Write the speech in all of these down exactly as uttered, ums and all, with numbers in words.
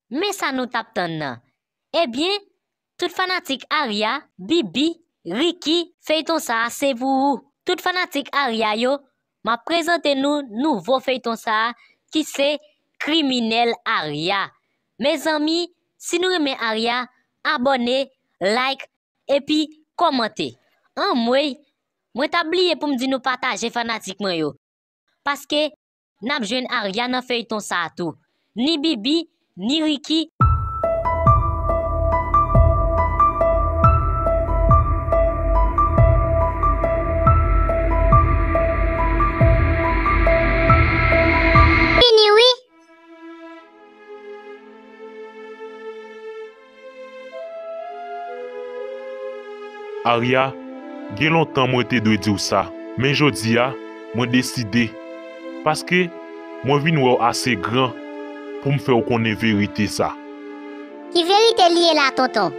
Men sa nou t ap tann nan. Ebyen, tout fanatik Arya, Bibi, Ricky, feyton sa a se pou ou. Tout fanatik Arya yo, m ap prezante nou nouvo feyton sa a ki se Kriminèl Arya. Mezanmi, si nou renmen Arya, abòne, like, epi kòmante. Anmwey, mwen t ap bliye pou m di nou pataje fanatik mwen yo. Paske n ap jwenn Arya nan feyton sa a tou. Ni Bibi, ni Ricky. Fini wi. Arya, gen lontan mwen te dwe di w sa, men jodi a, mwen deside. Paske, mwen vin wè w ase gran pou m fè w konnen verite sa. Ki verite li ye la, tonton?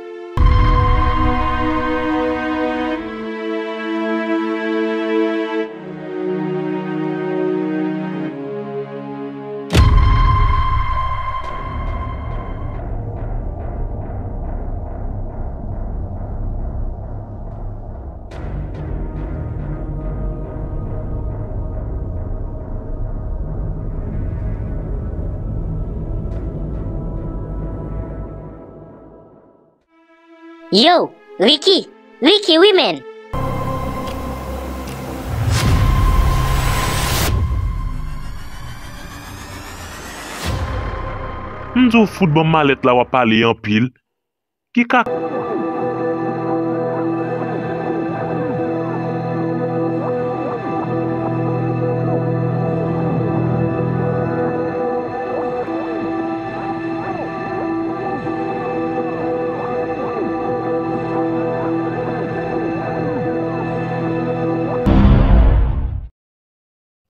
Yo, Ricky! Ricky, wi, menn! M di w fout ban m malèt la, w ap pale anpil. Ki ka.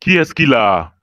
Kiyès ki la a?